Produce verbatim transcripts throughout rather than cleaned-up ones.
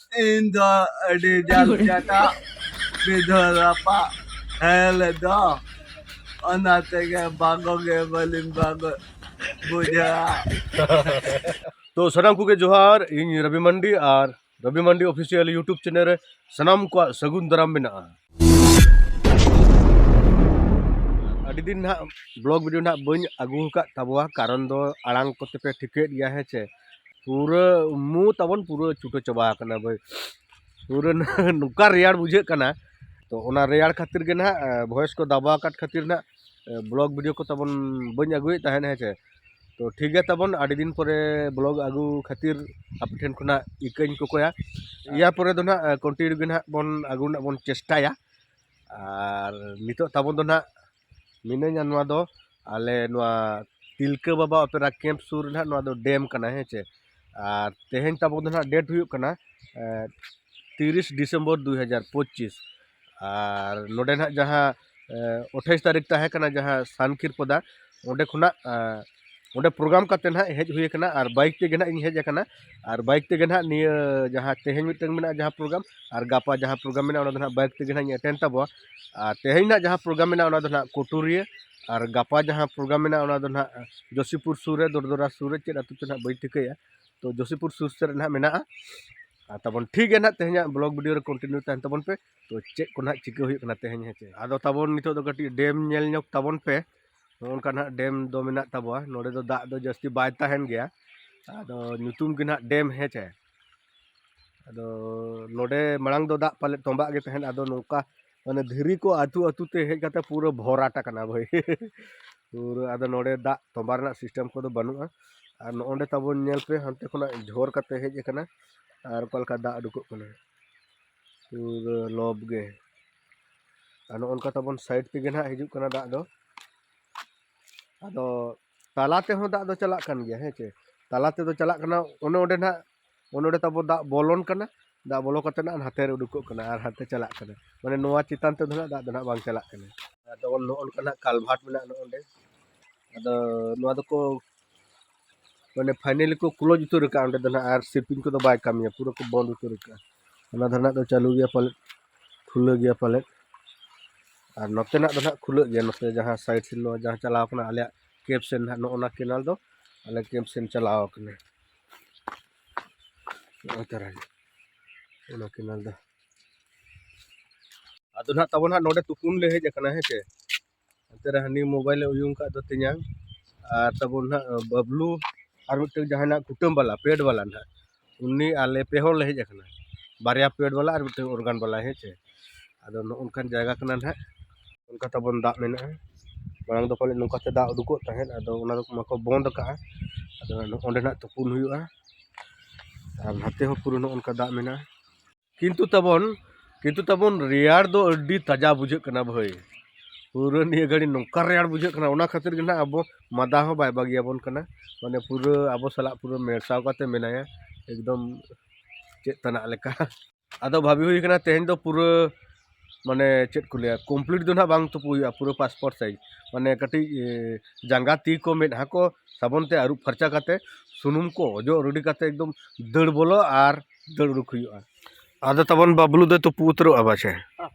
ᱤᱧ ᱫᱚ ᱟᱹᱰᱤ ᱡᱟᱞ ᱡᱟᱴᱟ ᱵᱤᱫᱷᱚ ᱨᱟᱯᱟᱜ ᱦᱮᱸ ᱞᱮᱫᱚ, ᱚᱱᱟ ᱛᱮᱜᱮ ᱵᱟᱜᱚ ᱜᱮ ᱵᱟᱹᱞᱤᱧ ᱵᱟᱜᱚ ᱵᱩᱡᱷᱟᱹᱜᱼᱟ᱾ ᱛᱚ ᱥᱟᱱᱟᱢ ᱠᱚᱜᱮ ᱡᱚᱦᱟᱨ, ᱤᱧ ᱨᱚᱵᱤ ᱢᱟᱱᱰᱤ ᱟᱨ ᱨᱚᱵᱤ ᱢᱟᱱᱰᱤ ᱚᱯᱷᱤᱥᱤᱭᱟᱞ YouTube ᱪᱮᱱᱮᱞ ᱨᱮ ᱥᱟᱱᱟᱢ ᱠᱚᱣᱟᱜ ᱥᱟᱹᱜᱩᱱ ᱫᱟᱨᱟᱢ ᱢᱮᱱᱟᱜᱼᱟ᱾ ᱟᱹᱰᱤ ᱫᱤᱱ ᱱᱟᱦᱟᱜ ᱵᱞᱚᱜ ᱵᱷᱤᱰᱤᱭᱳ ᱱᱟᱦᱟᱜ ᱵᱟᱹᱧ ᱟᱹᱜᱩ ᱟᱠᱟᱫ ᱛᱟᱵᱚᱣᱟ, ᱠᱟᱨᱚᱱ ᱫᱚ ᱟᱲᱟᱝ ᱠᱚᱛᱮ ᱯᱮ ᱴᱷᱤᱠᱟᱹᱭᱮᱫ ᱜᱮᱭᱟ, ᱦᱮᱸ ᱪᱮ? ᱯᱩᱨᱟᱹ ᱢᱩ ᱛᱟᱵᱚᱱ ᱯᱩᱨᱟᱹ ᱪᱩᱴᱟᱹ ᱪᱟᱵᱟ ᱟᱠᱟᱱᱟ ᱵᱷᱟᱹᱭ, ᱯᱩᱨᱟᱹ ᱱᱚᱝᱠᱟ ᱨᱮᱭᱟᱲ ᱵᱩᱡᱷᱟᱹᱜ ᱠᱟᱱᱟ᱾ ᱛᱚ ᱚᱱᱟ ᱨᱮᱭᱟᱲ ᱠᱷᱟᱹᱛᱤᱨ ᱜᱮ ᱱᱟᱦᱟᱜ ᱵᱷᱚᱭᱮᱥ ᱠᱚ ᱫᱟᱵᱟᱣ ᱟᱠᱟᱫ ᱠᱷᱟᱹᱛᱤᱨ ᱱᱟᱦᱟᱜ ᱵᱞᱚᱜ ᱵᱷᱤᱰᱤᱭᱳ ᱠᱚ ᱛᱟᱵᱚᱱ ᱵᱟᱹᱧ ᱟᱹᱜᱩᱭᱮᱫ ᱛᱟᱦᱮᱱ, ᱦᱮᱸ ᱪᱮ? ᱛᱚ ᱴᱷᱤᱠ ᱜᱮᱭᱟ ᱛᱟᱵᱚᱱ, ᱟᱹᱰᱤ ᱫᱤᱱ ᱯᱚᱨᱮ ᱵᱞᱚᱜ ᱟᱹᱜᱩ ᱠᱷᱟᱹᱛᱤᱨ ᱟᱯᱮ ᱴᱷᱮᱱ ᱠᱷᱚᱱᱟᱜ ᱤᱠᱟᱹᱧ ᱠᱚᱠᱚᱭᱟ᱾ ᱤᱭᱟᱹ ᱯᱚᱨᱮ ᱫᱚ ᱱᱟᱦᱟᱜ ᱠᱚᱱᱴᱤᱱᱤᱭᱩ ᱜᱮ ᱱᱟᱦᱟᱜ ᱵᱚᱱ ᱟᱹᱜᱩ ᱨᱮᱱᱟᱜ ᱵᱚᱱ ᱪᱮᱥᱴᱟᱭᱟ᱾ ᱟᱨ ᱱᱤᱛᱚᱜ ᱛᱟᱵᱚᱱ ᱫᱚ ᱱᱟᱦᱟᱜ ᱢᱤᱱᱟᱹᱧᱟ ᱱᱚᱣᱟ ᱫᱚ ᱟᱞᱮ ᱱᱚᱣᱟ ᱛᱤᱞᱠᱟᱹ ᱵᱟᱵᱟ ᱚᱯᱮᱨᱟ ᱠᱮᱢᱯ ᱥᱩᱨ ᱨᱮ ᱱᱟᱦᱟᱜ ᱱᱚᱣᱟ ᱫᱚ ᱰᱮᱢ ᱠᱟᱱᱟ, ᱦᱮᱸ ᱪᱮ? ᱟᱨ ᱛᱮᱦᱮᱧ ᱛᱟᱵᱚ ᱫᱚ ᱱᱟᱦᱟᱜ ᱰᱮᱴ ᱦᱩᱭᱩᱜ ᱠᱟᱱᱟ ᱛᱤᱨᱤᱥ ᱰᱤᱥᱮᱢᱵᱚᱨ ᱫᱩᱭ ᱦᱟᱡᱟᱨ ᱯᱚᱸᱪᱤᱥ᱾ ᱟᱨ ᱱᱚᱰᱮ ᱱᱟᱦᱟᱜ ᱡᱟᱦᱟᱸ ᱟᱴᱷᱟᱭᱤᱥ ᱛᱟᱹᱨᱤᱠᱷ ᱛᱟᱦᱮᱸ ᱠᱟᱱᱟ, ᱡᱟᱦᱟᱸ ᱥᱟᱱᱠᱷᱤᱨ ᱯᱚᱫᱟ, ᱚᱸᱰᱮ ᱠᱷᱚᱱᱟᱜ ᱚᱸᱰᱮ ᱯᱨᱳᱜᱨᱟᱢ ᱠᱟᱛᱮ ᱱᱟᱦᱟᱜ ᱦᱮᱡ ᱦᱩᱭ ᱟᱠᱟᱱᱟ᱾ ᱟᱨ ᱵᱟᱭᱤᱠ ᱛᱮᱜᱮ ᱱᱟᱦᱟᱜ ᱤᱧ ᱦᱮᱡ ᱟᱠᱟᱱᱟ᱾ ᱟᱨ ᱵᱟᱭᱤᱠ ᱛᱮᱜᱮ ᱱᱟᱦᱟᱜ ᱱᱤᱭᱟᱹ ᱡᱟᱦᱟᱸ ᱛᱮᱦᱮᱧ ᱢᱤᱫᱴᱟᱝ ᱢᱮᱱᱟᱜᱼᱟ, ᱡᱟᱦᱟᱸ ᱯᱨᱳᱜᱨᱟᱢ, ᱟᱨ ᱜᱟᱯᱟ ᱡᱟᱦᱟᱸ ᱯᱨᱳᱜᱨᱟᱢ ᱢᱮᱱᱟᱜᱼᱟ, ᱚᱱᱟ ᱫᱚ ᱱᱟᱦᱟᱜ ᱵᱟᱭᱤᱠ ᱛᱮᱜᱮ ᱱᱟᱦᱟᱜ ᱤᱧ ᱮᱴᱮᱱᱰ ᱛᱟᱵᱚᱣᱟ᱾ ᱟᱨ ᱛᱮᱦᱮᱧ ᱱᱟᱦᱟᱜ ᱡᱟᱦᱟᱸ ᱯᱨᱳᱜᱨᱟᱢ ᱢᱮᱱᱟᱜᱼᱟ, ᱚᱱᱟ ᱫᱚ ᱱᱟᱦᱟᱜ ᱠᱚᱴᱩᱨᱤᱭᱟᱹ, ᱟᱨ ᱜᱟᱯᱟ ᱡᱟᱦᱟᱸ ᱯᱨᱳᱜᱨᱟᱢ ᱢᱮᱱᱟᱜᱼᱟ, ᱚᱱᱟ ᱫᱚ ᱱᱟᱦᱟᱜ ᱡᱳᱥᱤᱯᱩᱨ ᱥᱩᱨ ᱨᱮ, ᱫᱚᱨᱫᱚᱨᱟ ᱥᱩᱨ ᱨᱮ, ᱪᱮᱫ ᱟᱹᱛᱩ ᱪᱚ ᱱᱟᱦᱟᱜ ᱵᱟᱹᱧ ᱴᱷᱤᱠᱟᱹᱭᱟ᱾ ᱛᱚ ᱡᱳᱥᱤᱯᱩᱨ ᱥᱩᱨ ᱥᱮᱫ ᱨᱮ ᱱᱟᱦᱟᱜ ᱢᱮᱱᱟᱜᱼᱟ᱾ ᱟᱨ ᱛᱟᱵᱚᱱ ᱴᱷᱤᱠ ᱜᱮᱭᱟ ᱱᱟᱦᱟᱜ, ᱛᱮᱦᱮᱧᱟᱜ ᱵᱞᱚᱜ ᱵᱷᱤᱰᱤᱭᱳ ᱨᱮ ᱠᱚᱱᱴᱤᱱᱤᱭᱩ ᱛᱟᱦᱮᱱ ᱛᱟᱵᱚᱱ ᱯᱮ᱾ ᱛᱚ ᱪᱮᱫ ᱠᱚ ᱱᱟᱦᱟᱜ ᱪᱤᱠᱟᱹ ᱦᱩᱭᱩᱜ ᱠᱟᱱᱟ ᱛᱮᱦᱮᱧ, ᱦᱮᱸ ᱪᱮ? ᱟᱫᱚ ᱛᱟᱵᱚᱱ ᱱᱤᱛᱚᱜ ᱫᱚ ᱠᱟᱹᱴᱤᱡ ᱰᱮᱢ ᱧᱮᱞ ᱧᱚᱜ ᱛᱟᱵᱚᱱ ᱯᱮ᱾ ᱱᱚᱜᱼᱚ ᱱᱚᱝᱠᱟ ᱱᱟᱦᱟᱜ ᱰᱮᱢ ᱫᱚ ᱢᱮᱱᱟᱜ ᱛᱟᱵᱚᱣᱟ᱾ ᱱᱚᱰᱮ ᱫᱚ ᱫᱟᱜ ᱫᱚ ᱡᱟᱹᱥᱛᱤ ᱵᱟᱭ ᱛᱟᱦᱮᱱ ᱜᱮᱭᱟ, ᱟᱫᱚ ᱧᱩᱛᱩᱢ ᱜᱮ ᱱᱟᱦᱟᱜ ᱰᱮᱢ, ᱦᱮᱸ ᱪᱮ? ᱟᱫᱚ ᱱᱚᱰᱮ ᱢᱟᱲᱟᱝ ᱫᱚ ᱫᱟᱜ ᱯᱟᱞᱮᱫ ᱛᱚᱸᱵᱟᱜ ᱜᱮ ᱛᱟᱦᱮᱸᱫ, ᱟᱫᱚ ᱱᱚᱝᱠᱟ ᱢᱟᱱᱮ ᱫᱷᱤᱨᱤ ᱠᱚ ᱟᱹᱛᱩ ᱟᱹᱛᱩ ᱛᱮ ᱦᱮᱡ ᱠᱟᱛᱮ ᱯᱩᱨᱟᱹ ᱵᱷᱚᱨᱟᱴ ᱟᱠᱟᱱᱟ ᱵᱷᱟᱹᱭ᱾ ᱯᱩᱨᱟᱹ ᱟᱫᱚ ᱱᱚᱰᱮ ᱫᱟᱜ ᱛᱚᱸᱵᱟ ᱨᱮᱱᱟᱜ ᱥᱤᱥᱴᱮᱢ ᱠᱚᱫᱚ ᱵᱟᱹᱱᱩᱜᱼᱟ᱾ ᱟᱨ ᱱᱚᱜᱼᱚᱸᱰᱮ ᱛᱟᱵᱚᱱ ᱧᱮᱞ ᱯᱮ, ᱦᱟᱱᱛᱮ ᱠᱷᱚᱱᱟᱜ ᱡᱷᱚᱨ ᱠᱟᱛᱮ ᱦᱮᱡ ᱟᱠᱟᱱᱟ ᱟᱨ ᱚᱠᱟ ᱞᱮᱠᱟ ᱫᱟᱜ ᱩᱰᱩᱠᱚᱜ ᱠᱟᱱᱟ, ᱯᱩᱨᱟᱹ ᱞᱚᱵ ᱜᱮ᱾ ᱟᱨ ᱱᱚᱜᱼᱚ ᱱᱚᱝᱠᱟ ᱛᱟᱵᱚᱱ ᱥᱟᱭᱤᱰ ᱛᱮᱜᱮ ᱱᱟᱦᱟᱜ ᱦᱤᱡᱩᱜ ᱠᱟᱱᱟ ᱫᱟᱜ ᱫᱚ᱾ ᱟᱫᱚ ᱛᱟᱞᱟ ᱛᱮᱦᱚᱸ ᱫᱟᱜ ᱫᱚ ᱪᱟᱞᱟᱜ ᱠᱟᱱ ᱜᱮᱭᱟ, ᱦᱮᱸ ᱪᱮ? ᱛᱟᱞᱟ ᱛᱮᱫᱚ ᱪᱟᱞᱟᱜ ᱠᱟᱱᱟ, ᱚᱱᱮ ᱚᱸᱰᱮ ᱱᱟᱦᱟᱜ, ᱚᱱᱮ ᱚᱸᱰᱮ ᱛᱟᱵᱚ ᱫᱟᱜ ᱵᱚᱞᱚᱱ ᱠᱟᱱᱟ, ᱫᱟᱜ ᱵᱚᱞᱚ ᱠᱟᱛᱮ ᱱᱟᱜ ᱦᱟᱱᱛᱮ ᱨᱮ ᱩᱰᱩᱠᱚᱜ ᱠᱟᱱᱟ ᱟᱨ ᱦᱟᱱᱛᱮ ᱪᱟᱞᱟᱜ ᱠᱟᱱᱟ᱾ ᱢᱟᱱᱮ ᱱᱚᱣᱟ ᱪᱮᱛᱟᱱ ᱛᱮᱫᱚ ᱱᱟᱜ ᱫᱟᱜ ᱫᱚ ᱱᱟᱜ ᱵᱟᱝ ᱪᱟᱞᱟᱜ ᱠᱟᱱᱟ᱾ ᱟᱨ ᱡᱮᱢᱚᱱ ᱱᱚᱜᱼᱚ ᱱᱚᱝᱠᱟᱱᱟᱜ ᱠᱟᱞᱵᱷᱟᱨᱴ ᱢᱮᱱᱟᱜᱼᱟ ᱱᱚᱜᱼᱚ ᱱᱚᱸᱰᱮ᱾ ᱟᱫᱚ ᱱᱚᱣᱟ ᱫᱚᱠᱚ ᱢᱟᱱᱮ ᱯᱷᱟᱭᱱᱟᱞᱤ ᱠᱚ ᱠᱞᱳᱡᱽ ᱩᱛᱟᱹᱨ ᱟᱠᱟᱫᱼᱟ ᱚᱸᱰᱮ ᱫᱚ ᱱᱟᱦᱟᱜ, ᱟᱨ ᱥᱤᱯᱤᱝ ᱠᱚᱫᱚ ᱵᱟᱭ ᱠᱟᱹᱢᱤᱭᱟ, ᱯᱩᱨᱟᱹ ᱠᱚ ᱵᱚᱱᱫ ᱩᱛᱟᱹᱨ ᱟᱠᱟᱫᱼᱟ᱾ ᱚᱱᱟ ᱫᱷᱟᱨᱮᱱᱟᱜ ᱫᱚ ᱪᱟᱹᱞᱩ ᱜᱮᱭᱟ ᱯᱟᱞᱮᱫ, ᱠᱷᱩᱞᱟᱹ ᱜᱮᱭᱟ ᱯᱟᱞᱮᱫ᱾ ᱟᱨ ᱱᱚᱛᱮᱱᱟᱜ ᱫᱚ ᱱᱟᱦᱟᱜ ᱠᱷᱩᱞᱟᱹᱜ ᱜᱮᱭᱟ, ᱱᱚᱛᱮ ᱡᱟᱦᱟᱸ ᱥᱟᱭᱤᱰ ᱥᱮᱱ, ᱱᱚᱣᱟ ᱡᱟᱦᱟᱸ ᱪᱟᱞᱟᱣ ᱠᱟᱱᱟ ᱟᱞᱮᱭᱟᱜ ᱠᱮᱢᱯ ᱥᱮᱱ ᱱᱟᱦᱟᱜ, ᱱᱚᱜᱼᱚ ᱱᱟ ᱠᱮᱱᱟᱞ ᱫᱚ ᱟᱞᱮ ᱠᱮᱢᱯ ᱥᱮᱱ ᱪᱟᱞᱟᱣ ᱠᱟᱱᱟ᱾ ᱱᱚᱜᱼᱚᱭ ᱛᱟᱨᱟ ᱚᱱᱟ ᱠᱮᱱᱟᱞ ᱫᱚ᱾ ᱟᱫᱚ ᱱᱟᱦᱟᱜ ᱛᱟᱵᱚᱱ ᱦᱟᱸᱜ ᱱᱚᱰᱮ ᱛᱩᱯᱩᱱ ᱞᱮ ᱦᱮᱡ ᱟᱠᱟᱱᱟ, ᱦᱮᱸ ᱪᱮ᱾ ᱚᱱᱛᱮ ᱨᱮ ᱦᱟᱹᱱᱤ ᱢᱳᱵᱟᱭᱤᱞᱮ ᱩᱭᱩᱝ ᱠᱟᱜ ᱫᱚ ᱛᱮᱧᱟᱝ, ᱟᱨ ᱛᱟᱵᱚᱱ ᱱᱟᱦᱟᱜ ᱵᱟᱵᱞᱩ ᱟᱨ ᱢᱤᱫᱴᱟᱝ ᱡᱟᱦᱟᱸᱭ ᱱᱟᱦᱟᱜ ᱠᱩᱴᱟᱹᱢ ᱵᱟᱞᱟ, ᱯᱮᱰ ᱵᱟᱞᱟ ᱱᱟᱦᱟᱜ, ᱩᱱᱤ ᱟᱞᱮ ᱯᱮ ᱦᱚᱲ ᱞᱮ ᱦᱮᱡ ᱟᱠᱟᱱᱟ᱾ ᱵᱟᱨᱭᱟ ᱯᱮᱰ ᱵᱟᱞᱟ ᱟᱨ ᱢᱤᱫᱴᱟᱝ ᱚᱨᱜᱟᱱ ᱵᱟᱞᱟ, ᱦᱮᱸ ᱪᱮ᱾ ᱟᱫᱚ ᱱᱚᱜᱼᱚ ᱱᱚᱝᱠᱟᱱ ᱡᱟᱭᱜᱟ ᱠᱟᱱᱟ ᱱᱟᱦᱟᱜ, ᱚᱱᱠᱟ ᱛᱟᱵᱚᱱ ᱫᱟᱜ ᱢᱮᱱᱟᱜᱼᱟ᱾ ᱢᱟᱲᱟᱝ ᱫᱚ ᱯᱟᱞᱮ ᱱᱚᱝᱠᱟ ᱛᱮ ᱫᱟᱜ ᱩᱰᱩᱠᱚᱜ ᱛᱟᱦᱮᱸᱫ, ᱟᱫᱚ ᱚᱱᱟ ᱫᱚ ᱢᱟᱠᱚ ᱵᱚᱱᱫ ᱟᱠᱟᱜᱼᱟ᱾ ᱟᱫᱚ ᱚᱸᱰᱮ ᱱᱟᱦᱟᱜ ᱛᱩᱯᱩᱱ ᱦᱩᱭᱩᱜᱼᱟ᱾ ᱟᱨ ᱱᱟᱛᱮ ᱦᱚᱸ ᱯᱩᱨᱟᱹ ᱱᱚᱜᱼᱚ ᱱᱚᱝᱠᱟ ᱫᱟᱜ ᱢᱮᱱᱟᱜᱼᱟ᱾ ᱠᱤᱱᱛᱩ ᱛᱟᱵᱚᱱ, ᱠᱤᱱᱛᱩ ᱛᱟᱵᱚᱱ ᱨᱮᱭᱟᱲ ᱫᱚ ᱟᱹᱰᱤ ᱛᱟᱡᱟ ᱵᱩᱡᱷᱟᱹᱜ ᱠᱟᱱᱟ ᱵᱷᱟᱹᱭ᱾ ᱯᱩᱨᱟᱹ ᱱᱤᱭᱟᱹ ᱜᱷᱟᱹᱲᱤ ᱱᱚᱝᱠᱟ ᱨᱮᱭᱟᱲ ᱵᱩᱡᱷᱟᱹᱜ ᱠᱟᱱᱟ, ᱚᱱᱟ ᱠᱷᱟᱹᱛᱤᱨ ᱜᱮ ᱱᱟᱦᱟᱜ ᱟᱵᱚ ᱢᱟᱫᱟ ᱦᱚᱸ ᱵᱟᱭ ᱵᱟᱹᱜᱤᱭᱟᱵᱚᱱ ᱠᱟᱱᱟ᱾ ᱢᱟᱱᱮ ᱯᱩᱨᱟᱹ ᱟᱵᱚ ᱥᱟᱞᱟᱜ ᱯᱩᱨᱟᱹ ᱢᱮᱥᱟᱣ ᱠᱟᱛᱮ ᱢᱮᱱᱟᱭᱟ, ᱮᱠᱫᱚᱢ ᱪᱮᱫ ᱛᱟᱱᱟᱜ ᱞᱮᱠᱟ᱾ ᱟᱫᱚ ᱵᱷᱟᱵᱤ ᱦᱩᱭ ᱠᱟᱱᱟ ᱛᱮᱦᱮᱧ ᱫᱚ ᱯᱩᱨᱟᱹ, ᱢᱟᱱᱮ ᱪᱮᱫ ᱠᱚ ᱞᱟᱹᱭᱟ, ᱠᱚᱢᱯᱞᱤᱴ ᱫᱚ ᱱᱟᱦᱟᱜ ᱵᱟᱝ ᱛᱩᱯᱩ ᱦᱩᱭᱩᱜᱼᱟ, ᱯᱩᱨᱟᱹ ᱯᱟᱥᱯᱳᱨᱴ ᱥᱟᱭᱤᱡ᱾ ᱢᱟᱱᱮ ᱠᱟᱹᱴᱤᱡ, ᱮ, ᱡᱟᱸᱜᱟ ᱛᱤ ᱠᱚ ᱢᱮᱫᱦᱟ ᱠᱚ ᱥᱟᱵᱚᱱ ᱛᱮ ᱟᱹᱨᱩᱵ ᱯᱷᱟᱨᱪᱟ ᱠᱟᱛᱮ, ᱥᱩᱱᱩᱢ ᱠᱚ ᱚᱡᱚᱜ ᱨᱮᱰᱤ ᱠᱟᱛᱮ ᱮᱠᱫᱚᱢ ᱫᱟᱹᱲ ᱵᱚᱞᱚ ᱟᱨ ᱫᱟᱹᱲ ᱩᱰᱩᱠ ᱦᱩᱭᱩᱜᱼᱟ᱾ ᱟᱫᱚ ᱛᱟᱵᱚᱱ ᱵᱟᱵᱞᱩ ᱫᱚᱭ ᱛᱩᱯᱩ ᱩᱛᱟᱹᱨᱚᱜᱼᱟ ᱯᱟᱪᱮ᱾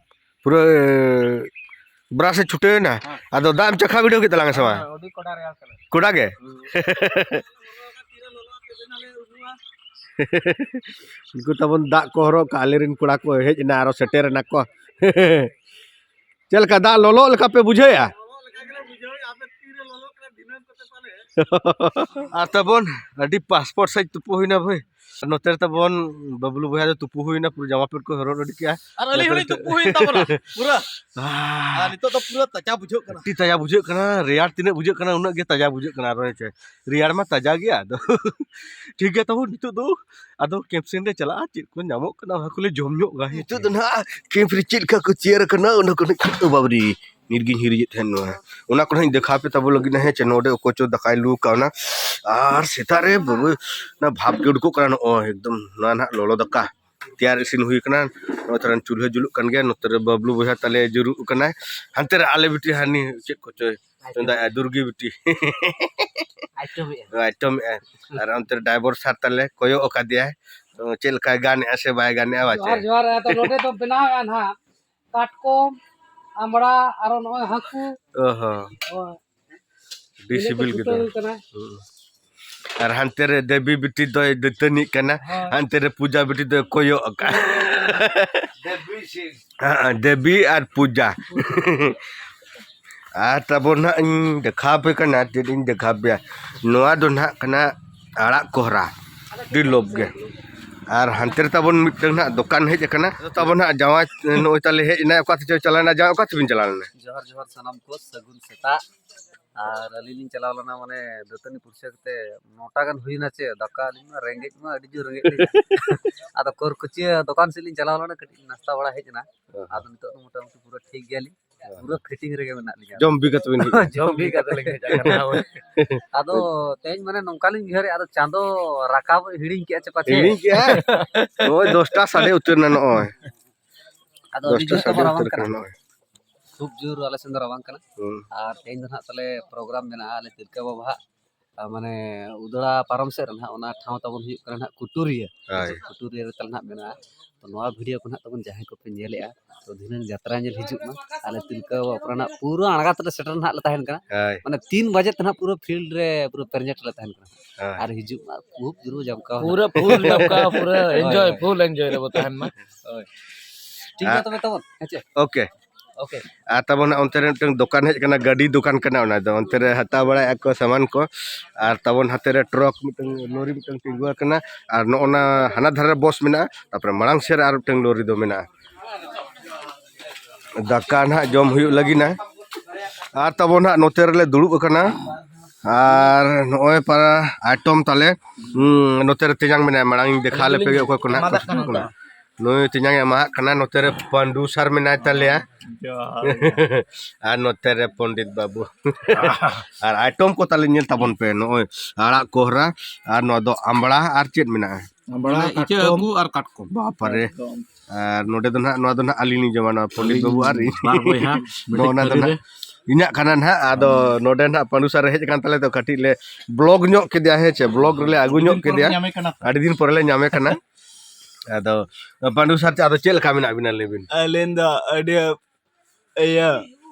ᱯᱩᱨᱟᱹ ᱵᱨᱟᱥ ᱮ ᱪᱷᱩᱴᱟᱹᱣ ᱮᱱᱟ᱾ ᱦᱮᱸ᱾ ᱟᱫᱚ ᱫᱟᱜ ᱮᱢ ᱪᱟᱠᱷᱟ ᱵᱤᱰᱟᱹᱣ ᱠᱮᱫ ᱛᱟᱞᱟᱝᱟ ᱥᱮ ᱵᱟᱝ? ᱦᱮᱸ, ᱟᱹᱰᱤ ᱠᱚᱰᱟ ᱨᱮᱭᱟᱲ ᱠᱟᱱᱟ᱾ ᱠᱚᱰᱟ ᱜᱮ? ᱦᱩᱸ᱾ ᱩᱱᱠᱩ ᱛᱟᱵᱚᱱ ᱫᱟᱜ ᱠᱚ ᱦᱚᱨᱚᱜ ᱠᱟᱜᱼᱟ, ᱟᱞᱮᱨᱮᱱ ᱠᱚᱲᱟ ᱠᱚ ᱦᱮᱡ ᱮᱱᱟ, ᱟᱨᱚ ᱥᱮᱴᱮᱨ ᱮᱱᱟ ᱠᱚ᱾ ᱪᱮᱫ ᱞᱮᱠᱟ ᱫᱟᱜ ᱞᱚᱞᱚᱜ ᱞᱮᱠᱟ ᱯᱮ ᱵᱩᱡᱷᱟᱹᱣᱮᱫᱼᱟ? ᱟᱨ ᱛᱟᱵᱚᱱ ᱟᱹᱰᱤ ᱯᱟᱥᱯᱳᱨᱴ ᱥᱟᱭᱤᱡ ᱛᱩᱯᱩ ᱦᱩᱭᱱᱟ ᱵᱷᱟᱹᱭ᱾ ᱱᱚᱛᱮ ᱨᱮ ᱛᱟᱵᱚᱱ ᱵᱟᱵᱞᱩ ᱵᱚᱭᱦᱟ ᱫᱚ ᱛᱩᱯᱩ ᱦᱩᱭᱱᱟ, ᱯᱩᱨᱟᱹ ᱡᱟᱢᱟ ᱯᱮᱱᱴ ᱠᱚ ᱦᱚᱨᱚᱜ ᱨᱮᱰᱤ ᱠᱮᱜᱼᱟ᱾ ᱟᱨ ᱟᱹᱞᱤᱧ ᱦᱚᱸᱞᱤᱧ ᱛᱩᱯᱩ ᱦᱩᱭᱮᱱ ᱛᱟᱵᱚᱱᱟ ᱯᱩᱨᱟᱹ᱾ ᱟᱨ ᱱᱤᱛᱚᱜ ᱫᱚ ᱯᱩᱨᱟᱹ ᱛᱟᱡᱟ ᱵᱩᱡᱷᱟᱹᱜ ᱠᱟᱱᱟ᱾ ᱟᱹᱰᱤ ᱛᱟᱡᱟ ᱵᱩᱡᱷᱟᱹᱜ ᱠᱟᱱᱟ, ᱨᱮᱭᱟᱲ ᱛᱤᱱᱟᱹᱜ ᱵᱩᱡᱷᱟᱹᱜ ᱠᱟᱱᱟ ᱩᱱᱟᱹᱜ ᱜᱮ ᱛᱟᱡᱟ ᱵᱩᱡᱷᱟᱹᱜ ᱠᱟᱱᱟ ᱟᱨᱚ, ᱦᱮᱸ ᱪᱮ? ᱨᱮᱭᱟᱲ ᱢᱟ ᱛᱟᱡᱟ ᱜᱮᱭᱟ, ᱟᱫᱚ ᱴᱷᱤᱠ ᱜᱮᱭᱟ ᱛᱟᱵᱚᱱ ᱱᱤᱛᱚᱜ ᱫᱚ᱾ ᱟᱫᱚ ᱠᱮᱢᱯ ᱥᱮᱱ ᱨᱮ ᱪᱟᱞᱟᱜᱼᱟ, ᱪᱮᱫ ᱠᱚ ᱧᱟᱢᱚᱜ ᱠᱟᱱᱟ ᱚᱱᱟ ᱠᱚᱞᱮ ᱡᱚᱢ ᱧᱚᱜᱼᱟ, ᱦᱮᱸ ᱱᱤᱛᱚᱜ ᱪᱮ? ᱫᱚ ᱱᱟᱦᱟᱜ ᱠᱮᱢᱯ ᱨᱮ ᱪᱮᱫ ᱞᱮᱠᱟ ᱠᱚ ᱪᱮᱭᱟᱨ ᱟᱠᱟᱱᱟ ᱚᱱᱟ ᱠᱚ ᱱᱟᱦᱟᱜ, ᱳ ᱵᱟᱵᱨᱮ, ᱱᱤᱛ ᱜᱤᱧ ᱦᱤᱨᱤᱡᱮᱫ ᱛᱟᱦᱮᱸᱫ ᱱᱚᱣᱟ᱾ ᱚᱱᱟ ᱠᱚ ᱱᱟᱦᱟᱜ ᱤᱧ ᱫᱮᱠᱷᱟᱣ ᱟᱯᱮ ᱛᱟᱵᱚ ᱞᱟᱹᱜᱤᱫ ᱱᱟᱦᱟᱜ, ᱦᱮᱸ ᱪᱮ? ᱱᱚᱰᱮ ᱚᱠᱚᱭ ᱪᱚ ᱫᱟᱠᱟᱭ ᱞᱩ ᱠᱟᱣᱱᱟ᱾ ᱟᱨ ᱥᱮᱛᱟᱜ ᱨᱮ ᱵᱟᱹᱵᱩ, ᱚᱱᱟ ᱵᱷᱟᱵᱽ ᱜᱮ ᱩᱰᱩᱠᱚᱜ ᱠᱟᱱᱟ ᱱᱚᱜᱼᱚᱭ ᱮᱠᱫᱚᱢ᱾ ᱱᱚᱣᱟ ᱱᱟᱦᱟᱜ ᱞᱚᱞᱚ ᱫᱟᱠᱟ ᱛᱮᱭᱟᱨ ᱤᱥᱤᱱ ᱦᱩᱭ ᱠᱟᱱᱟ᱾ ᱱᱚᱜᱼᱚᱭ ᱛᱷᱚᱲᱟᱱ ᱪᱩᱞᱦᱟᱹ ᱡᱩᱞᱩᱜ ᱠᱟᱱ ᱜᱮᱭᱟ᱾ ᱱᱚᱛᱮ ᱨᱮ ᱵᱟᱵᱞᱩ ᱵᱚᱭᱦᱟ ᱛᱟᱞᱮ ᱡᱩᱨᱩᱜ ᱠᱟᱱᱟᱭ᱾ ᱦᱟᱱᱛᱮ ᱨᱮ ᱟᱞᱮ ᱵᱤᱴᱤ ᱦᱟᱹᱱᱤ ᱪᱮᱫ ᱠᱚᱪᱚᱭ ᱢᱮᱱᱫᱟ, "ᱮ, ᱫᱩᱨᱜᱤ ᱵᱤᱴᱤ ᱟᱭᱴᱚᱢᱮᱜᱼᱟ᱾ ᱟᱭᱴᱚᱢᱮᱜᱼᱟ?" ᱟᱨ ᱚᱱᱛᱮ ᱨᱮ driver sir ᱛᱟᱞᱮ ᱠᱚᱭᱚᱜ ᱟᱠᱟᱫᱮᱭᱟᱭ, ᱛᱚ, ᱪᱮᱫ ᱞᱮᱠᱟᱭ ᱜᱟᱱᱮᱜᱼᱟ ᱥᱮ ᱵᱟᱭ ᱜᱟᱱᱮᱜᱼᱟ, ᱵᱟᱪᱮ? ᱡᱚᱦᱟᱨ, ᱡᱚᱦᱟᱨ᱾ ᱟᱫᱚ ᱱᱚᱰᱮ ᱫᱚ ᱵᱮᱱᱟᱣᱮᱜᱼᱟ ᱱᱟᱦᱟᱜ ᱠᱟᱴᱠᱚᱢ, ᱟᱢᱲᱟ, ᱟᱨᱚ ᱱᱚᱜᱼᱚᱭ ᱦᱟᱹᱠᱩ᱾ ᱚ ᱦᱚᱸ᱾ ᱦᱳᱭ᱾ ᱟᱹᱰᱤ ᱤᱱᱟᱹ ᱠᱚ ᱥᱤᱵᱤᱞ ᱪᱷᱩᱴᱟᱹᱣ ᱜᱮᱫᱚ᱾ ᱠᱟᱱᱟ᱾ ᱦᱩᱸ᱾ ᱟᱨ ᱦᱟᱱᱛᱮ ᱨᱮ ᱫᱮᱵᱤ ᱵᱤᱴᱤ ᱫᱚᱭ ᱫᱟᱹᱛᱟᱹᱱᱤᱜ ᱠᱟᱱᱟ, ᱦᱳᱭ᱾ ᱦᱟᱱᱛᱮ ᱨᱮ ᱯᱩᱡᱟ ᱵᱤᱴᱤ ᱫᱚᱭ ᱠᱚᱭᱚᱜ ᱟᱠᱟᱫ᱾ ᱦᱮᱸ, ᱫᱮᱵᱤ ᱟᱨ ᱯᱩᱡᱟ᱾ ᱟᱨ ᱛᱟᱵᱚᱱ ᱱᱟᱦᱟᱜ ᱤᱧ ᱫᱮᱠᱷᱟᱣ ᱟᱯᱮ ᱠᱟᱱᱟ, ᱪᱮᱫ ᱤᱧ ᱫᱮᱠᱷᱟᱣ ᱟᱯᱮᱭᱟ᱾ ᱱᱚᱣᱟ ᱫᱚ ᱱᱟᱦᱟᱜ ᱠᱟᱱᱟ ᱟᱲᱟᱜ ᱠᱚᱦᱨᱟ, ᱟᱹᱰᱤ ᱞᱳᱵ ᱜᱮ᱾ ᱟᱨ ᱦᱟᱱᱛᱮ ᱨᱮ ᱛᱟᱵᱚᱱ ᱢᱤᱫᱴᱟᱝ ᱱᱟᱦᱟᱜ ᱫᱚᱠᱟᱱ ᱦᱮᱡ ᱟᱠᱟᱱᱟ᱾ ᱟᱫᱚ ᱛᱟᱵᱚᱱ ᱱᱟᱦᱟᱜ ᱡᱟᱶᱟᱭ ᱱᱚᱜᱼᱚᱭ ᱛᱟᱞᱮ ᱦᱮᱡ ᱮᱱᱟᱭ, ᱚᱠᱟ ᱛᱮᱪᱚᱭ ᱪᱟᱞᱟᱣ ᱮᱱᱟ? ᱡᱟᱶᱟᱭ ᱚᱠᱟ ᱛᱮᱵᱤᱱ ᱪᱟᱞᱟᱣ ᱞᱮᱱᱟ? ᱡᱚᱦᱟᱨ, ᱡᱚᱦᱟᱨ ᱥᱟᱱᱟᱢ ᱠᱚ, ᱥᱟᱹᱜᱩᱱ ᱥᱮᱛᱟᱜ᱾ ᱟᱨ ᱟᱹᱞᱤᱧ ᱞᱤᱧ ᱪᱟᱞᱟᱣ ᱞᱮᱱᱟ, ᱢᱟᱱᱮ, ᱫᱟᱹᱛᱟᱹᱱᱤ ᱯᱷᱩᱨᱪᱟᱹ ᱠᱟᱛᱮ ᱱᱚᱴᱟ ᱜᱟᱱ ᱦᱩᱭᱱᱟ ᱪᱮ, ᱫᱟᱠᱟ ᱟᱹᱞᱤᱧ ᱢᱟ ᱨᱮᱸᱜᱮᱡ ᱢᱟ ᱟᱹᱰᱤ ᱡᱳᱨ ᱨᱮᱸᱜᱮᱡ ᱞᱤᱧᱟ᱾ ᱟᱫᱚ ᱠᱚᱨᱠᱩᱪᱤᱭᱟᱹ ᱫᱚᱠᱟᱱ ᱥᱮᱫ ᱞᱤᱧ ᱪᱟᱞᱟᱣ ᱞᱮᱱᱟ, ᱠᱟᱹᱴᱤᱡ ᱱᱟᱥᱛᱟ ᱵᱟᱲᱟ ᱦᱮᱡ ᱮᱱᱟ᱾ ᱦᱮᱸ᱾ ᱟᱫᱚ ᱱᱤᱛᱚᱜ ᱫᱚ ᱢᱚᱴᱟᱢᱩᱴᱤ ᱯᱩᱨᱟᱹ ᱴᱷᱤᱠ ᱜᱮᱭᱟᱞᱤᱧ, ᱦᱮᱸ᱾ ᱯᱩᱨᱟᱹ fitting ᱨᱮᱜᱮ ᱢᱮᱱᱟᱜ ᱞᱤᱧᱟ᱾ ᱡᱚᱢ ᱵᱤ ᱠᱟᱛᱮ ᱵᱤᱱ ᱦᱤᱡᱩᱜᱼᱟ᱾ ᱡᱚᱢ ᱵᱤ ᱠᱟᱛᱮ ᱞᱤᱧ ᱦᱮᱡ ᱟᱠᱟᱱᱟ, ᱦᱳᱭ᱾ ᱟᱫᱚ ᱛᱮᱦᱮᱧ, ᱢᱟᱱᱮ, ᱱᱚᱝᱠᱟ ᱞᱤᱧ ᱩᱭᱦᱟᱹᱨᱮᱜᱼᱟ, ᱟᱫᱚ ᱪᱟᱸᱫᱚ ᱨᱟᱠᱟᱵ ᱦᱤᱲᱤᱧ ᱠᱮᱜᱼᱟ ᱪᱮ ᱯᱟᱪᱮ? ᱦᱤᱲᱤᱧ ᱠᱮᱜᱼᱟ? ᱱᱚᱜᱼᱚᱭ ᱫᱚᱥᱴᱟ ᱥᱟᱰᱮ ᱩᱛᱟᱹᱨ ᱮᱱᱟ ᱱᱚᱜᱼᱚᱭ᱾ ᱟᱫᱚ ᱟᱹᱰᱤ ᱫᱚᱥᱴᱟ ᱡᱳᱨ ᱥᱟᱰᱮ ᱛᱟᱵᱚᱱ ᱨᱟᱵᱟᱝ ᱩᱛᱟᱹᱨ ᱠᱟᱱᱟ᱾ ᱠᱟᱱᱟ ᱱᱚᱜᱼᱚᱭ᱾ ᱠᱷᱩᱵ ᱡᱳᱨ ᱟᱞᱮ ᱥᱮᱱ ᱫᱚ ᱨᱟᱵᱟᱝ ᱠᱟᱱᱟ᱾ ᱦᱩᱸ᱾ ᱟᱨ ᱛᱮᱦᱮᱧ ᱫᱚ ᱱᱟᱦᱟᱜ ᱛᱟᱞᱮ program ᱢᱮᱱᱟᱜᱼᱟ ᱟᱞᱮ ᱛᱤᱞᱠᱟᱹ ᱵᱟᱵᱟᱣᱟᱜ, ᱟᱨ ᱢᱟᱱᱮ ᱩᱫᱽᱲᱟ ᱯᱟᱨᱚᱢ ᱥᱮᱫ ᱨᱮ ᱱᱟᱦᱟᱜ, ᱚᱱᱟ ᱴᱷᱟᱶ ᱛᱟᱵᱚᱱ ᱦᱩᱭᱩᱜ ᱠᱟᱱᱟ ᱱᱟᱦᱟᱜ ᱠᱩᱴᱩᱨᱤᱭᱟᱹ᱾ ᱦᱳᱭ᱾ ᱠᱩᱴᱩᱨᱤᱭᱟᱹ ᱨᱮ ᱛᱟᱞᱮ ᱱᱟᱦᱟᱜ ᱢᱮᱱᱟᱜᱼᱟ᱾ ᱛᱚ, ᱱᱚᱣᱟ video ᱠᱚ ᱱᱟᱦᱟᱜ ᱛᱟᱵᱚᱱ ᱡᱟᱦᱟᱸᱭ ᱠᱚᱯᱮ ᱧᱮᱞᱮᱜᱼᱟ, ᱛᱚ, ᱫᱷᱤᱱᱟᱹᱝ ᱡᱟᱛᱨᱟ ᱧᱮᱞ ᱦᱤᱡᱩᱜ ᱢᱟ᱾ ᱟᱞᱮ ᱛᱤᱞᱠᱟᱹ ᱵᱟᱵᱟ ᱚᱯᱮᱨᱟ ᱱᱟᱦᱟᱜ ᱯᱩᱨᱟᱹ ᱟᱬᱜᱟᱛ ᱨᱮ ᱥᱮᱴᱮᱨ ᱱᱟᱦᱟᱜ ᱞᱮ ᱛᱟᱦᱮᱱ ᱠᱟᱱᱟ᱾ ᱦᱳᱭ᱾ ᱢᱟᱱᱮ ᱛᱤᱱ ᱵᱟᱡᱮ ᱛᱮ ᱱᱟᱦᱟᱜ ᱯᱩᱨᱟᱹ field ᱨᱮ ᱯᱩᱨᱟᱹ ᱯᱮᱨᱮᱡᱮᱴ ᱞᱮ ᱛᱟᱦᱮᱱ ᱠᱟᱱᱟ᱾ ᱦᱳᱭ᱾ ᱟᱨ ᱦᱤᱡᱩᱜ ᱢᱟ ᱠᱷᱩᱵ ᱡᱳᱨ ᱡᱚᱢᱠᱟᱣ ᱯᱩᱨᱟᱹ ᱱᱟᱦᱟᱜ᱾ Full ᱡᱚᱢᱠᱟᱣ, ᱯᱩᱨᱟᱹ ᱦᱳᱭ, enjoy, ᱦᱳᱭ᱾ Full enjoy ᱨᱮᱵᱚ ᱛᱟᱦᱮᱱ ᱢᱟ᱾ ᱦᱳᱭ᱾ ᱴᱷᱤᱠ ᱜᱮᱭᱟ ᱟᱨ ᱛᱚᱵᱮ ᱛᱟᱵᱚᱱ, ᱦᱮᱸ ᱪᱮ? OK᱾ OK᱾ ᱟᱨ ᱛᱟᱵᱚᱱ ᱚᱱᱛᱮ ᱨᱮ ᱢᱤᱫᱴᱟᱝ ᱫᱚᱠᱟᱱ ᱦᱮᱡ ᱟᱠᱟᱱᱟ, ᱜᱟᱹᱰᱤ ᱫᱚᱠᱟᱱ ᱠᱟᱱᱟ, ᱚᱱᱟ ᱫᱚ ᱚᱱᱛᱮ ᱨᱮ ᱦᱟᱛᱟᱣ ᱵᱟᱲᱟᱭᱮᱫᱼᱟ ᱠᱚ ᱥᱟᱢᱟᱱ ᱠᱚ᱾ ᱟᱨ ᱛᱟᱵᱚᱱ ᱦᱟᱛᱮ ᱨᱮ ᱴᱨᱚᱠ ᱢᱤᱫᱴᱟᱝ, ᱞᱚᱨᱤ ᱢᱤᱫᱴᱟᱝ ᱛᱤᱸᱜᱩ ᱟᱠᱟᱱᱟ᱾ ᱟᱨ ᱱᱚᱜᱼᱚ ᱱᱟ ᱦᱟᱱᱟ ᱫᱷᱟᱨᱮ ᱨᱮ ᱵᱚᱥ ᱢᱮᱱᱟᱜᱼᱟ, ᱛᱟᱨᱯᱚᱨᱮ ᱢᱟᱲᱟᱝ ᱥᱮᱫ ᱨᱮ ᱟᱨ ᱢᱤᱫᱴᱟᱝ ᱞᱚᱨᱤ ᱫᱚ ᱢᱮᱱᱟᱜᱼᱟ᱾ ᱫᱟᱠᱟ ᱱᱟᱦᱟᱜ ᱡᱚᱢ ᱦᱩᱭᱩᱜ ᱞᱟᱹᱜᱤᱫ ᱱᱟ᱾ ᱟᱨ ᱛᱟᱵᱚᱱ ᱱᱟᱦᱟᱜ ᱱᱚᱛᱮ ᱨᱮᱞᱮ ᱫᱩᱲᱩᱵ ᱟᱠᱟᱱᱟ᱾ ᱟᱨ ᱱᱚᱜᱼᱚᱭ ᱯᱟᱨᱟ ᱟᱭᱴᱚᱢ ᱛᱟᱞᱮ, ᱦᱩᱸ, ᱱᱚᱛᱮ ᱨᱮ ᱛᱮᱧᱟᱝ ᱢᱮᱱᱟᱭᱟ, ᱢᱟᱲᱟᱝ ᱤᱧ ᱫᱮᱠᱷᱟᱣ ᱞᱮᱯᱮ ᱜᱮ ᱚᱠᱚᱭ ᱠᱚ ᱱᱟᱦᱟᱜ ᱠᱚ ᱥᱩᱨᱩᱜ ᱠᱟᱱᱟ᱾ ᱱᱩᱭ ᱛᱮᱧᱟᱝ ᱮ ᱮᱢᱟᱦᱟᱜ ᱠᱟᱱᱟ᱾ ᱱᱚᱛᱮ ᱨᱮ ᱯᱟᱱᱰᱩ ᱥᱟᱨ ᱢᱮᱱᱟᱭ ᱛᱟᱞᱮᱭᱟ᱾ ᱡᱚᱦᱟᱨ ᱜᱮ᱾ ᱟᱨ ᱱᱚᱛᱮ ᱨᱮ ᱯᱚᱱᱰᱤᱛ ᱵᱟᱹᱵᱩ᱾ ᱟᱨ ᱟᱭᱴᱚᱢ ᱠᱚ ᱛᱟᱞᱮ ᱧᱮᱞ ᱛᱟᱵᱚᱱ ᱯᱮ, ᱱᱚᱜᱼᱚᱭ ᱟᱲᱟᱜ ᱠᱚᱦᱨᱟ, ᱟᱨ ᱱᱚᱣᱟ ᱫᱚ ᱟᱢᱵᱲᱟ, ᱟᱨ ᱪᱮᱫ ᱢᱮᱱᱟᱜᱼᱟ? ᱟᱢᱵᱲᱟ, ᱢᱟᱱᱮ ᱤᱪᱟᱹᱜ ᱠᱟᱴᱠᱚᱢ᱾ ᱦᱟᱹᱠᱩ ᱟᱨ ᱠᱟᱴᱠᱚᱢ᱾ ᱵᱟᱯ ᱨᱮ᱾ ᱮᱠᱫᱚᱢ᱾ ᱟᱨ ᱱᱚᱰᱮ ᱫᱚ ᱱᱟᱦᱟᱜ, ᱱᱚᱣᱟ ᱫᱚ ᱱᱟᱦᱟᱜ ᱟᱹᱞᱤᱧ ᱞᱤᱧ ᱡᱚᱢᱟ, ᱱᱚᱣᱟ ᱯᱚᱱᱰᱤᱛ ᱟᱹᱞᱤᱧ ᱵᱟᱹᱵᱩ ᱟᱨ ᱤᱧ᱾ ᱵᱟᱨ ᱵᱚᱭᱦᱟ, ᱱᱚᱜᱼᱚ ᱱᱟ ᱫᱚ ᱢᱤᱫᱴᱮᱱ ᱛᱷᱟᱹᱨᱤ ᱱᱟᱦᱟᱜ ᱨᱮ᱾ ᱤᱧᱟᱹᱜ ᱠᱟᱱᱟ ᱱᱟᱦᱟᱜ᱾ ᱟᱫᱚ ᱱᱚᱰᱮ ᱱᱟᱦᱟᱜ ᱯᱟᱹᱰᱩ ᱥᱟᱨ ᱮ ᱦᱮᱡ ᱟᱠᱟᱱ ᱛᱟᱞᱮ, ᱛᱚ ᱠᱟᱹᱴᱤᱡ ᱞᱮ ᱵᱞᱚᱜ ᱧᱚᱜ ᱠᱮᱫᱮᱭᱟ, ᱦᱮᱸ ᱪᱮ? ᱵᱞᱚᱜ ᱨᱮᱞᱮ ᱟᱹᱜᱩ ᱧᱚᱜ ᱠᱮᱫᱮᱭᱟ᱾ ᱧᱟᱢᱮ ᱠᱟᱱᱟ᱾ ᱟᱹᱰᱤ ᱫᱤᱱ ᱯᱚᱨᱮ ᱞᱮ ᱧᱟᱢᱮ ᱠᱟᱱᱟ᱾ ᱟᱫᱚ ᱯᱟᱹᱰᱩ ᱥᱟᱨ, ᱟᱫᱚ ᱪᱮᱫ ᱞᱮᱠᱟ ᱢᱮᱱᱟᱜ ᱵᱤᱱᱟ ᱞᱟᱹᱭ ᱵᱤᱱ? ᱟᱹᱞᱤᱧ ᱫᱚ ᱟᱹᱰᱤ ᱤᱭᱟᱹ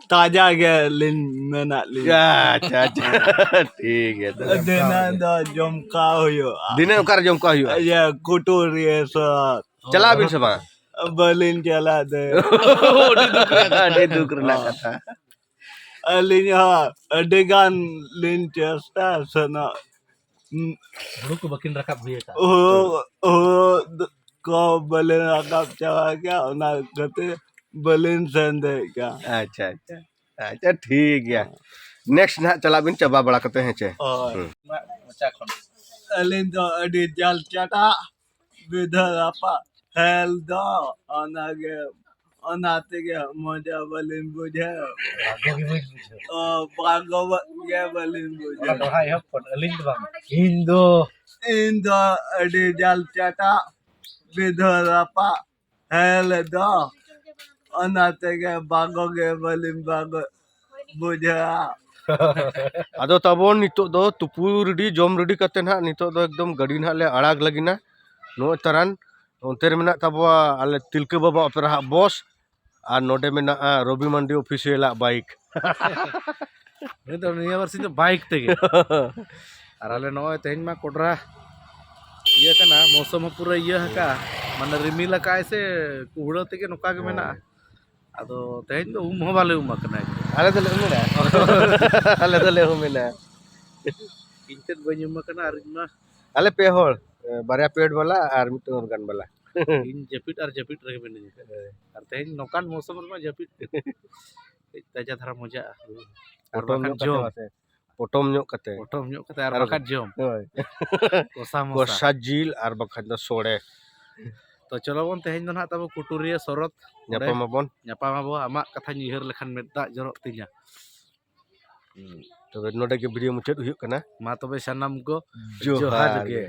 ᱛᱟᱡᱟ ᱜᱮ ᱞᱤᱧ ᱢᱮᱱᱟᱜ ᱞᱤᱧᱟ᱾ ᱟᱪᱪᱷ, ᱟᱪᱪᱷ, ᱟᱪᱪᱷ᱾ ᱴᱷᱤᱠ ᱜᱮᱭᱟ ᱛᱚᱵᱮ᱾ ᱫᱤᱱᱟᱹᱢ ᱫᱚ ᱡᱚᱢ ᱠᱟᱜ ᱦᱩᱭᱩᱜᱼᱟ᱾ ᱫᱤᱱᱟᱹᱢ ᱚᱠᱟᱨᱮ ᱡᱚᱢ ᱠᱟᱜ ᱦᱩᱭᱩᱜᱼᱟ? ᱤᱭᱟᱹ ᱠᱩᱴᱩᱨᱤᱭᱟᱹ ᱥᱟᱞᱟᱜ᱾ ᱪᱟᱞᱟᱜ ᱟᱵᱤᱱ ᱥᱮ ᱵᱟᱝ? ᱵᱟᱹᱞᱤᱧ ᱪᱟᱞᱟᱜ ᱫᱚ᱾ ᱟᱹᱰᱤ ᱫᱩᱠ ᱨᱮᱱᱟᱜ, ᱟᱹᱰᱤ ᱫᱩᱠ ᱨᱮᱱᱟᱜ ᱠᱟᱛᱷᱟ᱾ ᱟᱹᱞᱤᱧ ᱦᱚᱸ ᱟᱹᱰᱤ ᱜᱟᱱ ᱞᱤᱧ ᱪᱮᱥᱴᱟ ᱥᱮᱱᱚᱜ᱾ ᱦᱩᱲᱩ ᱠᱚ ᱵᱟᱹᱠᱤᱱ ᱨᱟᱠᱟᱵ ᱦᱩᱭ ᱟᱠᱟᱫ᱾ ᱦᱩᱲᱩ, ᱦᱩᱲᱩ ᱠᱚ ᱵᱟᱹᱞᱤᱧ ᱨᱟᱠᱟᱵ ᱪᱟᱵᱟ ᱠᱮᱭᱟ, ᱚᱱᱟ ᱠᱷᱟᱹᱛᱤᱨ ᱵᱟᱹᱞᱤᱧ ᱥᱮᱱ ᱫᱟᱲᱮᱭᱟᱜ ᱠᱟᱱᱟ᱾ ᱟᱪᱪᱷᱟ, ᱟᱪᱪᱷᱟ᱾ ᱟᱪᱪᱷᱟ, ᱴᱷᱤᱠ ᱜᱮᱭᱟ᱾ ᱱᱮᱠᱥᱴ ᱱᱟᱦᱟᱜ ᱪᱟᱞᱟᱜ ᱵᱤᱱ ᱪᱟᱵᱟ ᱵᱟᱲᱟ ᱠᱟᱛᱮ, ᱦᱮᱸ ᱪᱮ? ᱦᱳᱭ᱾ ᱦᱩᱸ᱾ ᱢᱚᱪᱟ ᱠᱷᱚᱱ᱾ ᱟᱹᱞᱤᱧ ᱫᱚ ᱟᱹᱰᱤ ᱡᱟᱞ ᱪᱟᱴᱟ ᱵᱤᱫᱷᱟ ᱨᱟᱯᱟᱜ ᱦᱮᱞ ᱫᱚ ᱚᱱᱟᱜᱮ, ᱚᱱᱟ ᱛᱮᱜᱮ ᱢᱚᱡᱟ ᱵᱟᱹᱞᱤᱧ ᱵᱩᱡᱷᱟᱹᱣ᱾ ᱵᱷᱟᱜᱚ ᱜᱮ ᱵᱟᱹᱧ ᱵᱩᱡᱷᱟᱹᱣ᱾ ᱚ, ᱵᱷᱟᱜᱚ ᱜᱮ ᱵᱟᱹᱞᱤᱧ ᱚᱱᱟ ᱵᱩᱡᱷᱟᱹᱣ᱾ ᱫᱚᱦᱲᱟ ᱮᱦᱚᱵ ᱠᱷᱚᱱ, ᱟᱹᱞᱤᱧ ᱫᱚ ᱵᱟᱝ, ᱤᱧ ᱫᱚ᱾ ᱤᱧ ᱫᱚ ᱟᱹᱰᱤ ᱡᱟᱞ ᱪᱟᱴᱟ ᱵᱤᱫᱷᱟ ᱨᱟᱯᱟᱜ ᱦᱮᱞ ᱫᱚ ᱚᱱᱟ ᱛᱮᱜᱮ ᱵᱷᱟᱜᱚ ᱜᱮ ᱵᱟᱹᱞᱤᱧ ᱵᱷᱟᱜᱚ ᱵᱩᱡᱷᱟᱹᱣᱟ᱾ ᱟᱫᱚ ᱛᱟᱵᱚᱱ ᱱᱤᱛᱚᱜ ᱫᱚ ᱛᱩᱯᱩ ᱨᱮᱰᱤ, ᱡᱚᱢ ᱨᱮᱰᱤ ᱠᱟᱛᱮ ᱱᱟᱦᱟᱜ ᱱᱤᱛᱚᱜ ᱫᱚ ᱮᱠᱫᱚᱢ ᱜᱟᱹᱰᱤ ᱱᱟᱦᱟᱜ ᱞᱮ ᱟᱲᱟᱜ ᱞᱟᱹᱜᱤᱫ ᱱᱟ᱾ ᱱᱚᱜᱼᱚᱭ ᱛᱟᱨᱟᱱ ᱚᱱᱛᱮ ᱨᱮ ᱢᱮᱱᱟᱜ ᱛᱟᱵᱚᱣᱟ ᱟᱞᱮ ᱛᱤᱞᱠᱟᱹ ᱵᱟᱵᱟ ᱚᱯᱮᱨᱟ ᱦᱟᱜ ᱵᱚᱥ, ᱟᱨ ᱱᱚᱰᱮ ᱢᱮᱱᱟᱜᱼᱟ ᱨᱚᱵᱤ ᱢᱟᱱᱰᱤ ᱚᱯᱷᱤᱥᱤᱭᱟᱞᱟᱜ ᱵᱟᱭᱤᱠ᱾ ᱱᱤᱛ ᱫᱚ ᱱᱤᱭᱟᱹ ᱵᱟᱨ ᱥᱤᱧ ᱫᱚ ᱵᱟᱭᱤᱠ ᱛᱮᱜᱮ᱾ ᱟᱨ ᱟᱞᱮ ᱱᱚᱜᱼᱚᱭ ᱛᱮᱦᱮᱧ ᱢᱟ ᱠᱚᱰᱨᱟ ᱤᱭᱟᱹ ᱠᱟᱱᱟ, ᱢᱳᱥᱚᱢ ᱦᱚᱸ ᱯᱩᱨᱟᱹ ᱤᱭᱟᱹ ᱟᱠᱟᱜᱼᱟ, ᱢᱟᱱᱮ ᱨᱤᱢᱤᱞ ᱟᱠᱟᱜᱼᱟᱭ ᱥᱮ ᱠᱩᱦᱲᱟᱹ ᱛᱮᱜᱮ ᱱᱚᱝᱠᱟ ᱜᱮ ᱢᱮᱱᱟᱜᱼᱟ᱾ ᱟᱫᱚ ᱛᱮᱦᱮᱧ ᱫᱚ ᱩᱢ ᱦᱚᱸ ᱵᱟᱞᱮ ᱩᱢ ᱟᱠᱟᱱᱟ᱾ ᱟᱞᱮ ᱫᱚᱞᱮ ᱩᱢ ᱮᱱᱟ᱾ ᱟᱞᱮ ᱫᱚᱞᱮ ᱩᱢ ᱮᱱᱟ᱾ ᱤᱧ ᱛᱮᱫ ᱵᱟᱹᱧ ᱩᱢ ᱟᱠᱟᱱᱟ ᱟᱨ ᱤᱧ ᱢᱟ ᱟᱞᱮ ᱯᱮ ᱦᱚᱲ, ᱵᱟᱨᱭᱟ ᱯᱮᱰ ᱵᱟᱞᱟ ᱟᱨ ᱢᱤᱫᱴᱟᱝ ᱚᱨᱜᱟᱱ ᱵᱟᱞᱟ᱾ ᱤᱧ ᱡᱟᱹᱯᱤᱫ ᱟᱨ ᱡᱟᱹᱯᱤᱫ ᱨᱮᱜᱮ ᱢᱤᱱᱟᱹᱧᱟ᱾ ᱦᱮᱸ᱾ ᱟᱨ ᱛᱮᱦᱮᱧ ᱱᱚᱝᱠᱟᱱ ᱢᱳᱥᱚᱢ ᱨᱮᱢᱟ ᱡᱟᱹᱯᱤᱫ ᱠᱟᱹᱡ ᱛᱟᱡᱟ ᱫᱷᱟᱨᱟ ᱢᱚᱡᱟᱜᱼᱟ᱾ ᱟᱨ ᱯᱚᱴᱚᱢ ᱵᱟᱠᱷᱟᱱ ᱧᱚᱜ ᱠᱟᱛᱮ ᱡᱚᱢ᱾ ᱢᱟᱥᱮ, ᱯᱚᱴᱚᱢ ᱧᱚᱜ ᱠᱟᱛᱮ᱾ ᱯᱚᱴᱚᱢ ᱧᱚᱜ ᱠᱟᱛᱮ ᱟᱨ ᱟᱨ ᱵᱟᱠᱷᱟᱱ ᱡᱚᱢ᱾ ᱦᱳᱭ᱾ ᱠᱚᱥᱟ ᱢᱚᱥᱟ᱾ ᱠᱚᱥᱟ ᱡᱤᱞ ᱟᱨ ᱵᱟᱠᱷᱟᱱ ᱫᱚ ᱥᱚᱲᱮ᱾ ᱛᱚ ᱪᱚᱞᱚ ᱵᱚᱱ ᱛᱮᱦᱮᱧ ᱫᱚ ᱱᱟᱦᱟᱜ ᱛᱟᱵᱚ ᱠᱩᱴᱩᱨᱤᱭᱟᱹ ᱥᱚᱨᱚᱛ ᱚᱸᱰᱮ ᱧᱟᱯᱟᱢ ᱟᱵᱚᱱ᱾ ᱧᱟᱯᱟᱢ ᱟᱵᱚ᱾ ᱟᱢᱟᱜ ᱠᱟᱛᱷᱟᱧ ᱩᱭᱦᱟᱹᱨ ᱞᱮᱠᱷᱟᱱ ᱢᱮᱫ ᱫᱟᱜ ᱡᱚᱨᱚᱜ ᱛᱤᱧᱟ᱾ ᱛᱚᱵᱮ ᱱᱚᱰᱮ ᱜᱮ ᱵᱷᱤᱰᱤᱭᱳ ᱢᱩᱪᱟᱹᱫ ᱦᱩᱭᱩᱜ ᱠᱟᱱᱟ᱾ ᱢᱟ ᱛᱚᱵᱮ ᱥᱟᱱᱟᱢ ᱠᱚ ᱡᱚᱦᱟᱨ ᱡᱚᱦᱟᱨ ᱜᱮ᱾ ᱜᱮ᱾